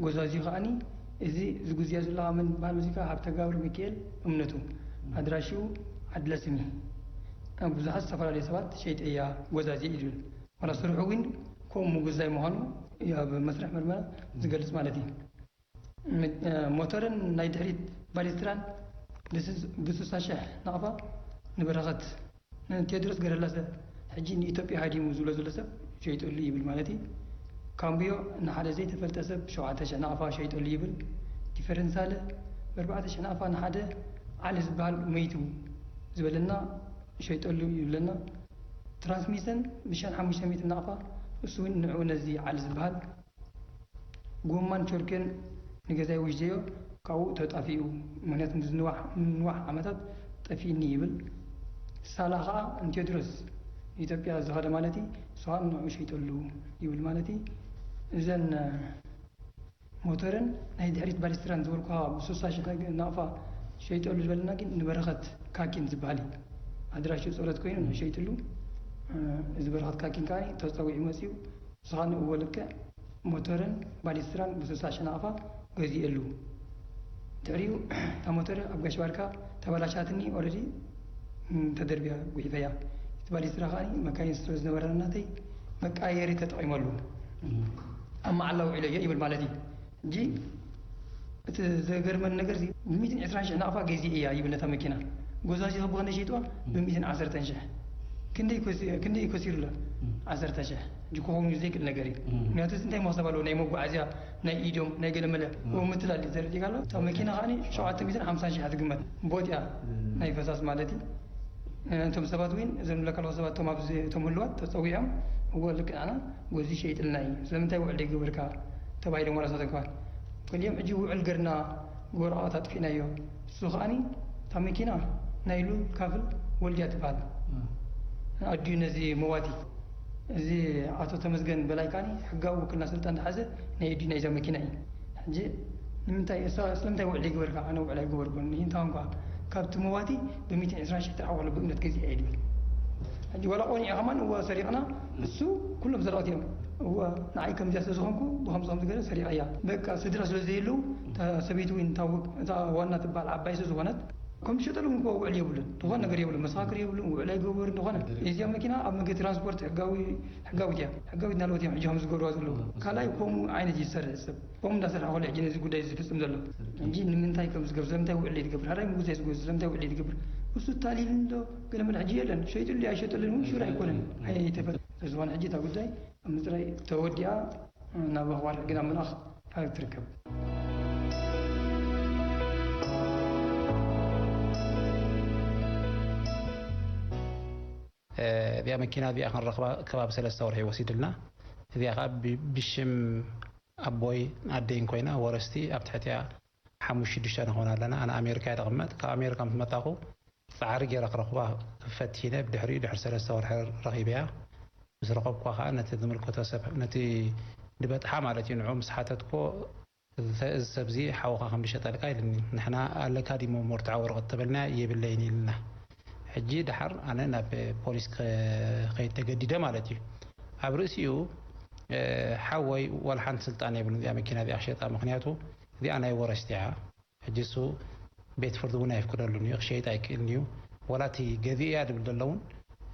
ጎዛዝዩ ከኣኒ፣ እዚ ዝጉዝያ ዘሎ መን በሃል መሲልካ? ሃብተጋብር ሚካኤል እምነቱ። ኣድራሽኡ ዓድለስሚ። ኣብ ብዙሓት ዝተፈላለዩ ሰባት ሸይጠያ፣ ጎዛዝየ እዩ ዝብል። ዋላ ስርሑ ግን ከምኡ ምጉዛይ ምዃኑ እዩ ኣብ መስርሕ ምርመራ ዝገልጽ ማለት እዩ። ም-፣ እ፣ ሞተርን ናይ ድሕሪት ባሊስትራን ብስስ-፣ ብስሳ ሽሕ ናቕፋ ንበረኸት፣ ንቴድሮስ ገረላሰ፣ ሕጂ ንኢትዮጵያ ሃዲሙ ዝብሎ ዘሎ ሰብ ሸይጠሉ ይብል ማለት እዩ። ካምብዮ ንሓደ ዘይተፈልጠ ሰብ ሸውዓተ ሽሕ ናቕፋ ሸይጠሉ ይብል። ዲፈረንሳለ ብኣርባዕተ ሽሕ ናቕፋ ንሓደ ዓሊ ዝበሃል መይቱ ዝበለና ሸይጠሉ ይብለና። ትራንስሚሰን ብሽሕን ሓሙሽተ ሚእትን ናቕፋ እሱ እውን ንዑ ነዚ ዓል ዝበሃል ጎማን ቾርኬን ንገዛይ ውሽዘዮ ካብኡ ተጣፊኡ። ምክንያቱ ንዝንዋሕ ንዋሕ ዓመታት ጠፊእኒ ይብል። ሳላ ከዓ ንቴድሮስ ኢትዮጵያ ዝኸደ ማለት እዩ። እሱ ከዓ ንዑ ሸይጠሉ ይብል ማለት እዩ። እዘን ሞተርን ናይ ድሕሪት ባሊስትራን ዝበልኩኻ ብስሳ ሽሕ ናቕፋ ሸይጠሉ ዝበለና ግን ንበረኸት ካኪን ዝበሃል እዩ። ኣድራሽኡ ጸሎት ኮይኑ ንሸይጥሉ። እዚ በረኸት ካኪን ከኣ ተጸዊዑ መጺኡ። ንስኻ ንእዎ ልክዕ ሞተርን ባሊስትራን ብስሳ ሽሕ ናቕፋ ገዚኤሉ። ድሕሪኡ እታ ሞተር ኣብ ጋሽ ባርካ ተበላሻትኒ። ኦረዲ ተደርብያ ጉሒፈያ። እቲ ባሊስትራ ከኣ መካይን ስለ ዝነበረ ናተይ መቃየሪ ተጠቒመሉ። ኣብ መዓላ ውዒለዮ ይብል ማለት እዩ። ሕጂ እቲ ዘገርመኒ ነገር እዚ ብሚእትን ዕስራን ሽሕ ናቕፋ ገዚአ እያ ይብል ነታ መኪና። ጎዛዚኸ ብኸንደይ ሸይጥዋ? ብሚእትን ዓሰርተን ሽሕ። ክንደይ ኮሲ-፣ ክንደይ እዩ ከሲሩላ? ዓሰርተ ሽሕ። ሕጂ ክኸውን እዩ ዘይክእል ነገር እዩ። ምክንያቱ እዚ እንታይ መኽሰብ ኣለዎ? ናይ መጓዓዝያ፣ ናይ ኢዶም፣ ናይ ገለመለ እዎ ምትላል እዩ ዘርኢ ኣሎ። እታ መኪና ከኣ ሸውዓተ ሚእትን ሓምሳን ሽሕ ትግመት። ቦጥ እያ፣ ናይ ፈሳስ ማለት እዩ። እቶም ሰባት እውን እዞም ለካልኦ ሰባት እቶም ኣብዚ እቶም ህልዋት ተጸዊዖም፣ እዎ ልክዕ ኣና ጎዚ ሸይጥልና እዩ፣ ስለምንታይ ውዕል ዘይገበርካ ተባሂሎም ዋላ ሳተን ክባል። ገሊኦም ሕጂ ውዕል ገርና ብወረቓቕት ኣጥፊእናዮ። እሱ ከኣኒ እታ መኪና ናይ ሉል ካፍል ወልድያ ትበሃል። ኣድዩ ነዚ መዋቲ፣ እዚ ኣቶ ተመስገን በላይ ከኣኒ ሕጋዊ ውክልና ስልጣን ዝሓዘ ናይ ኣድዩ ናይዛ መኪና እዩ። ሕጂ ንምንታይ እሳ-፣ ስለምንታይ ውዕል ይግበርካ? ኣነ ውዕል ኣይገበርኩን። ይህንታ እንኳ ካብቲ መዋቲ ብሚእትን ዕስራን ሽሕ ጥራሕ ዋላ ብእምነት ገዚአ እየ ድብል። ሕጂ ዋላ ቆኒዐ ከማን እወ ሰሪቕና፣ እሱ ኩሎም ሰረቕቲ እዮም። እወ ንዓይ ከምዚኣ ስለ ዝኾንኩ ብኸምዚ ከምዚ ገለ ሰሪቐያ። በቃ ስድራ ስለ ዘየለዉ እታ ሰበይቲ እውን እታ ወግ-፣ እታ ዋና ትበሃል ዓባይ ስለ ዝኾነት ከም ዝሸጠሉ እውን እኮ ውዕል የብሉን። ዝኾነ ነገር የብሉን። መሰኻክር የብሉን። ውዕል ኣይገበሩን። ዝኾነ እዚኣ መኪና ኣብ መንገዲ ትራንስፖርት ሕጋዊ፣ ሕጋዊት እያ። ሕጋዊት እናለወት እዮም ሕጂ ከም ዝገብርዋ ዘለዉ። ካልኣይ ከምኡ ዓይነት እዩ ዝሰርሕ ሰብ። ከምኡ እንዳሰርሐ ከሎ ሕጂ ነዚ ጉዳይ ዝፍጽም ዘሎ። ሕጂ ንምንታይ ከም ዝገብር፣ ስለምንታይ ውዕል ይትገብር? ሓራይ ምጉዛይ ዝጎዝ ስለምንታይ ውዕል ይትገብር? እሱ ታሊሉ እንዶ ገለ መለ ሕጂ የለን። ሸይጥሉ ኣይሸጠሉን እውን ሹር ኣይኮነን። ኣይተፈ-፣ ስለዝኾነ ሕጂ እታ ጉዳይ ኣብ ምጽራይ ተወዲኣ ናብ ኣኽባር ሕጊ ናብ ምልኣኽ ትርከብ። እ፣ እዚኣ መኪና እዚኣ ክንረኽባ ከባቢ ሰለስተ ወርሒ ወሲድልና። እዚኣ ኸዓ ብ-፣ ብሽም ኣቦይ ኣደይን ኮይና ወረስቲ ኣብ ትሕቲኣ ሓሙሽተ ሽዱሽተ ንኾን ኣለና። ኣነ ኣሜሪካ እየ ዝቕመጥ። ካብ ኣሜሪካ ምስ መጣኹ ጻዕሪ ገይረ ክረኽባ ክፈቲነ፣ ብድሕሪኡ ድሕሪ ሰለስተ ወርሒ ረኺበያ። ምስ ረኸብኳ ኸዓ ነቲ ዝምልከቶ ሰብ፣ ነቲ ዝበጽሓ ማለት እዩ፣ ንዑ ምስ ሓተትኮ፣ እዚ፣ እዚ ሰብዚ ሓውኻ ከም ዝሸጠልካ ኢልኒ። ንሕና ኣለካ ድዩ መርትዖ ወረቐት ተበልና፣ የብለይን ኢልና። ሕጂ ደሓር ኣነ ናብ ፖሊስ ክኸይድ ተገዲደ ማለት እዩ። ኣብ ርእሲኡ፣ እ፣ ሓወይ ዋላ ሓንቲ ስልጣን የብሉን እዚኣ መኪና እዚኣ ክሸጣ፣ ምኽንያቱ እዚኣ ናይ ወረስቲ እያ። ሕጂ እሱ ቤት ፍርዲ እውን ኣይፍቅደሉን እዩ፣ ክሸይጥ ኣይክእልን እዩ። ዋላ እቲ ገዚእያ ድብል ዘሎ እውን፣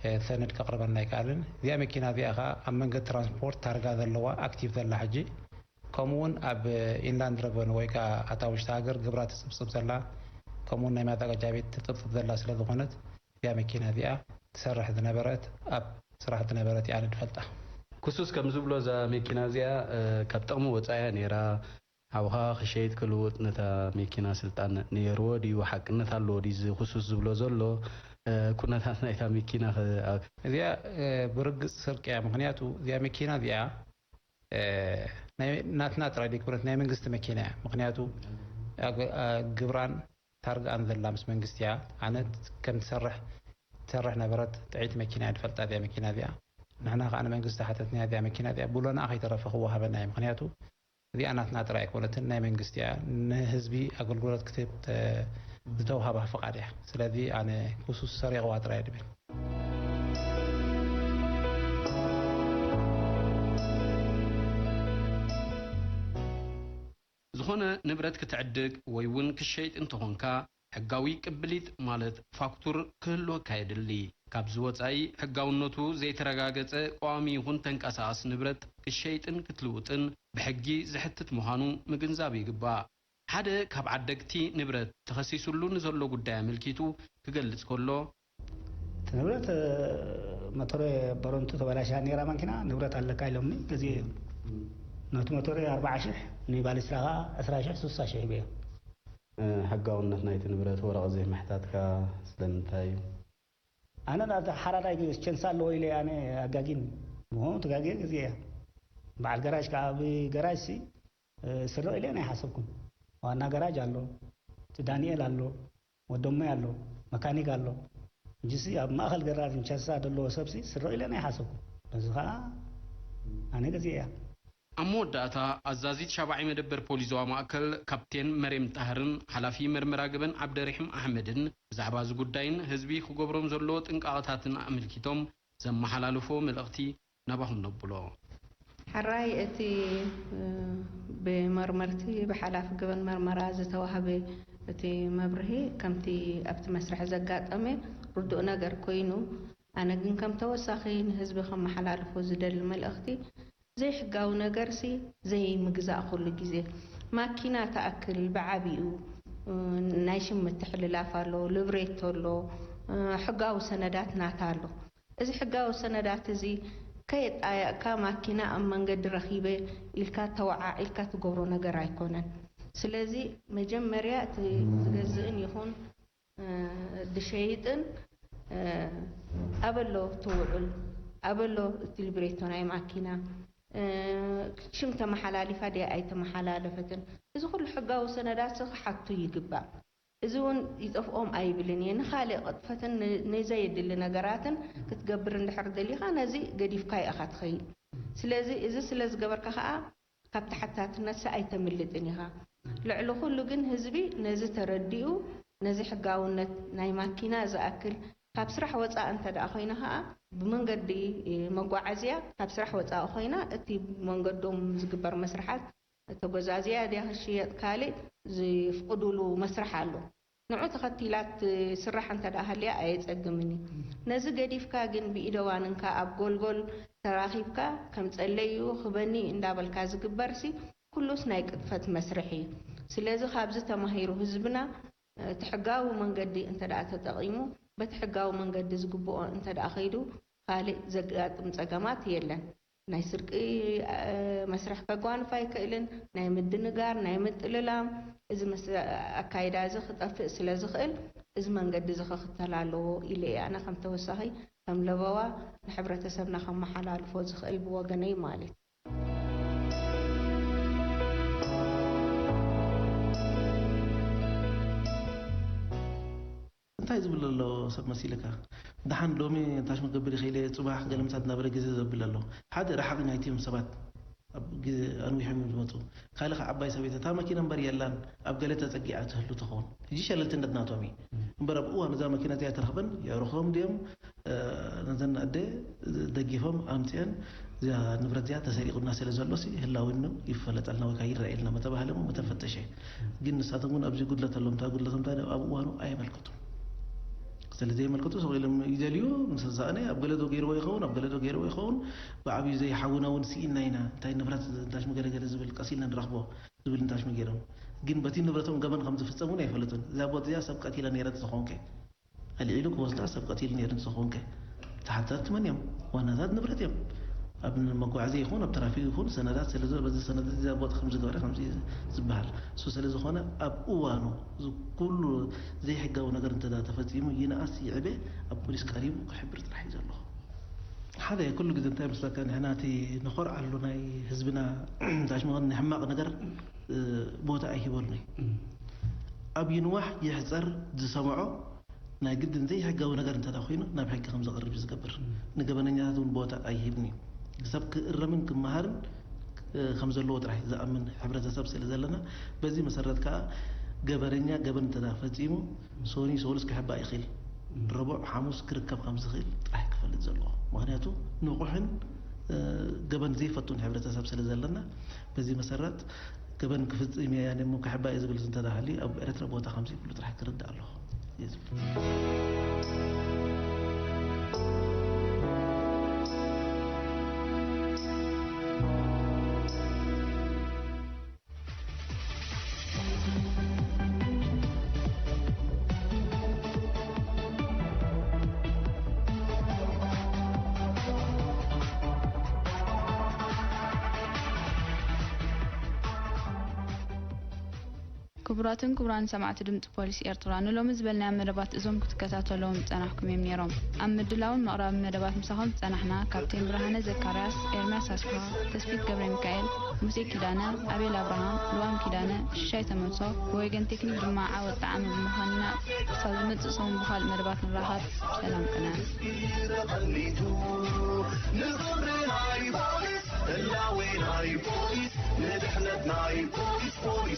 እ፣ ሰነድ ከቕርበልና ኣይከኣልን። እዚኣ መኪና እዚኣ ኸዓ ኣብ መንገዲ ትራንስፖርት ታርጋ ዘለዋ፣ ኣክቲቭ ዘላ ሕጂ፣ ከምኡ እውን ኣብ ኢንላንድ ረቨኑ ወይ ከዓ ኣታ ውሽጢ ሃገር ግብራ ትጽብጽብ ዘላ፣ ከምኡ እውን ናይ ማዘጋጃ ቤት ትጽብጽብ ዘላ ስለ ዝኾነት፣ እዚኣ መኪና እዚኣ ትሰርሕ ዝነበረት፣ ኣብ ስራሕ ዝነበረት እያ ኣነ ዝፈልጣ። ክሱስ ከም ዝብሎ እዛ መኪና እዚኣ፣ እ፣ ካብ ጥቕሚ ወጻኢ እያ ነይራ። ሓውኻ ክሸይጥ ክልውጥ ነታ መኪና ስልጣን ነይርዎ ድዩ? ሓቅነት ኣለዎ ድዩ እዚ ክሱስ ዝብሎ ዘሎ? እ፣ ኩነታት ናይታ መኪና ኸ ኣብ እዚኣ፣ እ፣ ብርግጽ ስርቂ እያ። ምኽንያቱ እዚኣ መኪና እዚኣ፣ እ፣ ናይ ናትና ጥራይ ዘይኮነት ናይ መንግስቲ መኪና እያ። ምኽንያቱ ኣግ-፣ ኣ-፣ ግብራን ታርግኣን ዘላ ምስ መንግስቲ እያ። ኣነ ከም ትሰርሕ፣ ትሰርሕ ነበረት ጥዕይቲ መኪና እያ ዝፈልጣ እዚኣ መኪና እዚኣ። ንሕና ከኣ ንመንግስቲ ሓተትናያ እዚኣ መኪና እዚኣ ብሎና ከይተረፈ ክወሃበና እዩ። ምኽንያቱ እዚኣ ናትና ጥራይ ኣይኮነትን፣ ናይ መንግስቲ እያ። ንህዝቢ ኣገልግሎት ክትህብ ተ-፣ ዝተውሃባ ፍቓድ እያ። ስለዚ ኣነ ክሱስ ሰሪቕዋ ጥራይ እየ ድብል። ዝኾነ ንብረት ክትዕድግ ወይ እውን ክሸይጥ እንተኾንካ፣ ሕጋዊ ቅብሊት ማለት ፋክቱር ክህልወካ የድሊ። ካብዚ ወጻኢ፣ ሕጋውነቱ ዘይተረጋገጸ ቀዋሚ ይኹን ተንቀሳቓሲ ንብረት ክሸይጥን ክትልውጥን ብሕጊ ዘሕትት ምዃኑ ምግንዛብ ይግባእ። ሓደ ካብ ዓደግቲ ንብረት ተኸሲሱሉ ንዘሎ ጉዳይ ኣመልኪቱ ክገልጽ ከሎ፣ እቲ ንብረት፣ እ፣ መቶረ በረንቱ ተበላሽያ ነይራ ማኪና፣ ንብረት ኣለካ ኢሎምኒ፣ ገዚኤ እየ። ነቲ መቶረ ኣርብዓ ሽሕ፣ ንባሊስትራ ኸዓ ዕስራ ሽሕ፣ ስሳ ሽሕ ሂበዮ። እ፣ ሕጋውነት ናይቲ ንብረት ወረቐት ዘይምሕታትካ ስለምንታይ እዩ? ኣነ ናብቲ ሓራዳይ ቸንስ ኣለዎ ኢለ ኣነ ኣጋጊን እሞ ተጋግየ ግዜ እያ። በዓል ገራጅ ከዓ ኣብ ገራጅ ሲ ስረቕ ኢለ ናይ ሓሰብኩም። ዋና ገራጅ ኣሎ፣ እቲ ዳንኤል ኣሎ፣ ወዶመይ ኣሎ፣ መካኒክ ኣሎ። እንጂሲ ኣብ ማእኸል ገራጅ ምቸሳ ዘለዎ ሰብሲ ስረቕ ኢለ ናይ ሓሰብኩም። ነዚ ከዓ ኣነ ገዜ እያ። ኣብ መወዳእታ ኣዛዚት ሻባዒ መደበር ፖሊስ ዞባ ማእከል ካፕቴን መሬም ጣህርን ሓላፊ መርመራ ገበን ዓብደርሒም ኣሕመድን ብዛዕባ እዚ ጉዳይን ህዝቢ ክገብሮም ዘለዎ ጥንቃቐታትን ኣመልኪቶም ዘመሓላልፎ መልእኽቲ ናባኹም ነብሎ። ሕራይ እቲ ብመርመርቲ ብሓላፊ ገበን መርመራ ዝተዋህበ እቲ መብርሂ ከምቲ ኣብቲ መስርሕ ዘጋጠመ ርዱእ ነገር ኮይኑ ኣነ ግን ከም ተወሳኺ ንህዝቢ ከመሓላልፎ ዝደሊ መልእኽቲ ዘይሕጋዊ ነገርሲ ዘይምግዛእ ኩሉ ግዜ ማኪና ተኣክል ብዓቢኡ ናይ ሽም ምትሕልላፍ ኣሎ ልብሬቶ ኣሎ ሕጋዊ ሰነዳት ናታ ኣሎ እዚ ሕጋዊ ሰነዳት እዚ ከየጣየቕካ ማኪና ኣብ መንገዲ ረኺበ ኢልካ ተወዓዒልካ ትገብሮ ነገር ኣይኮነን። ስለዚ መጀመርያ እቲ ዝገዝእን ይኹን ድሸይጥን ኣበሎ ትውዕል ኣበሎ እቲ ልብሬቶ ናይ ማኪና ሽም ተመሓላሊፋ ድያ ኣይተመሓላለፈትን እዚ ኩሉ ሕጋዊ ሰነዳት ክሓቱ ይግባእ። እዚ እውን ይጠፍኦም ኣይብልን እየ። ንኻልእ ቅጥፈትን ንዘየድሊ ነገራትን ክትገብር እንድሕር ደሊኻ ነዚ ገዲፍካ ኢኻ ትኸይድ። ስለዚ እዚ ስለ ዝገበርካ ከዓ ካብ ተሓታትነትሲ ኣይተምልጥን ኢኻ። ልዕሊ ኩሉ ግን ህዝቢ ነዚ ተረዲኡ ነዚ ሕጋውነት ናይ ማኪና ዝኣክል ካብ ስራሕ ወፃእ እንተ ደኣ ኮይና ከዓ ብመንገዲ መጓዓዝያ ካብ ስራሕ ወፃኢ ኮይና እቲ መንገዶም ዝግበር መስርሓት ተጎዛዝያ ድያ ክሽየጥ ካልእ ዝፍቅዱሉ መስርሕ ኣሎ። ንዑ ተኸቲላ ትስራሕ እንተ ደኣ ሃልያ ኣየጸግምን እዩ። ነዚ ገዲፍካ ግን ብኢደዋንንካ ኣብ ጎልጎል ተራኺብካ ከም ጸለዩ ክበኒ እንዳበልካ ዝግበርሲ ኩሉስ ናይ ቅጥፈት መስርሕ እዩ። ስለዚ ካብዚ ተማሂሩ ህዝብና እቲ ሕጋዊ መንገዲ እንተ ደኣ ተጠቒሙ በቲ ሕጋዊ መንገዲ ዝግብኦ እንተ ደኣ ኸይዱ ካልእ ዘጋጥም ጸገማት የለን። ናይ ስርቂ መስርሕ ከጓንፍ ኣይክእልን፣ ናይ ምድንጋር፣ ናይ ምጥልላም፣ እዚ ኣካይዳ እዚ ክጠፍእ ስለ ዝኽእል እዚ መንገዲ እዚ ክኽተል ኣለዎ ኢለ እየ ኣነ ከም ተወሳኺ ከም ለበዋ ንሕብረተሰብና ከመሓላልፎ ዝኽእል ብወገነይ ማለት። እንታይ ዝብል ኣሎ ሰብ መሲልካ? ደሓን ሎሚ ታሽሙ ክገብር ይኽእል እየ፣ ጽባሕ ገለ ምሳት እናበለ ግዜ ዘብል ኣሎ። ሓደ ረሓቕ ናይቲኦም ሰባት ኣብ ግዜ ኣንዊሖም እዮም ዝመጹ። ካልእ ከዓ ዓባይ ሰበይቲ እታ መኪና እምበር የላን ኣብ ገለ ተጸጊዓ ትህሉ ትኸውን። ሕጂ ሸለልትነት ናቶም እዩ። እምበር ኣብ እዋን እዛ መኪና እዚኣ ተረኽበን የዕሩኾም ድዮም ነዘን ኣደ ደጊፎም ኣምፅአን እዚኣ ንብረት እዚኣ ተሰሪቑና ስለ ዘሎ ሲ ህላዊኑ ይፈለጠልና ወይ ከዓ ይረኣየልና መተባህለ እሞ መተፈተሸ። ግን ንሳቶም እውን ኣብዚ ጉድለት ኣሎ ምታ ጉድለቶም እንታይ ኣብ እዋኑ ኣየመልከቱን። ስለ ዘየመልከቱ ስቕ ኢሎም ይደልዩ ምስ ተሳእነ ኣብ ገለ ዶ ገይርዎ ይኸውን ኣብ ገለ ዶ ገይርዎ ይኸውን ብዓብዩ ዘይሓውና እውን ስኢንና ኢና እንታይ ንብረት እንታይ ሽሙ ገለገለ ዝብል ቀስ ኢልና ንረኽቦ ዝብል እንታይ ሽሙ ገይሮም ግን በቲ ንብረቶም ገበን ከም ዝፍፀም እውን ኣይፈለጡን። እዛ ቦት እዚኣ ሰብ ቀቲላ ነይረ ተዝኸውን ከ ኣልዒሉ ክወስዳ ሰብ ቀቲሉ ነይሩ እንተዝኸውን ከ? ተሓታትቲ መን እዮም? ዋናታት ንብረት እዮም። ኣብ መጓዓዝያ ይኹን ኣብ ትራፊክ ይኹን ሰነዳት ስለ ዘሎ በዚ ሰነድ እዚ እዛ ቦጥ ከምዚ ገበረ ከምዚ ዝበሃል እሱ ስለ ዝኾነ ኣብ እዋኑ እዚ ኩሉ ዘይሕጋዊ ነገር እንተ ተፈፂሙ ይንኣስ ይዕበ ኣብ ፖሊስ ቀሪቡ ክሕብር ጥራሕ እዩ ዘለዎ። ሓደ ኩሉ ግዜ እንታይ መስለካ ንሕና እቲ ንኾርዓሉ ናይ ህዝብና እንታይ ሽሙ ናይ ሕማቕ ነገር ቦታ ኣይሂበሉን እዩ። ኣብ ይንዋሕ ይሕፀር ዝሰምዖ ናይ ግድን ዘይሕጋዊ ነገር እንተ ኮይኑ ናብ ሕጊ ከም ዘቕርብ እዩ ዝገብር። ንገበነኛታት እውን ቦታ ኣይህብን እዩ። ሰብ ክእረምን ክመሃርን ከም ዘለዎ ጥራሕ ዝኣምን ሕብረተሰብ ስለ ዘለና በዚ መሰረት ከዓ ገበነኛ ገበን እንተ ፈፂሙ ሶኒ ሶሉስ ክሕባእ ይኽእል። ረቡዕ ሓሙስ ክርከብ ከም ዝኽእል ጥራሕ ክፈልጥ ዘለዎ። ምክንያቱ ንቑሕን ገበን ዘይፈቱን ሕብረተሰብ ስለ ዘለና በዚ መሰረት ገበን ክፍጽም እየ ኣነ እሞ ክሕባእ እየ ዝብል እንተ ሃልዩ ኣብ ኤርትራ ቦታ ከም ዘይብሉ ጥራሕ ክርዳእ ኣለዎ እየ ዝብል። ክቡራትን ክቡራን ሰማዕቲ ድምፂ ፖሊስ ኤርትራ፣ ንሎሚ ዝበልናዮም መደባት እዞም ክትከታተልዎም ዝጸናሕኩም እዮም ነይሮም። ኣብ ምድላውን ምቕራብን መደባት ምሳኹም ዝጸናሕና ካፕቴን ብርሃነ ዘካርያስ፣ ኤርምያስ ኣስፍሃ፣ ተስፊት ገብረ ሚካኤል፣ ሙሴ ኪዳነ፣ ኣቤል ኣብርሃም፣ ልዋም ኪዳነ፣ ሽሻይ ተመልሶ፣ ብወገን ቴክኒክ ድማ ዓወት ጣዕመ ብምዃንና፣ ክሳብ ዝመጽእ ሰሙን ብኻልእ መደባት ንራኸብ። ሰላም ቅነ። ንኽብሪ ናይ ፖሊስ፣ ህላዌ ናይ ፖሊስ፣ ንድሕነት ናይ ፖሊስ፣ ፖሊስ።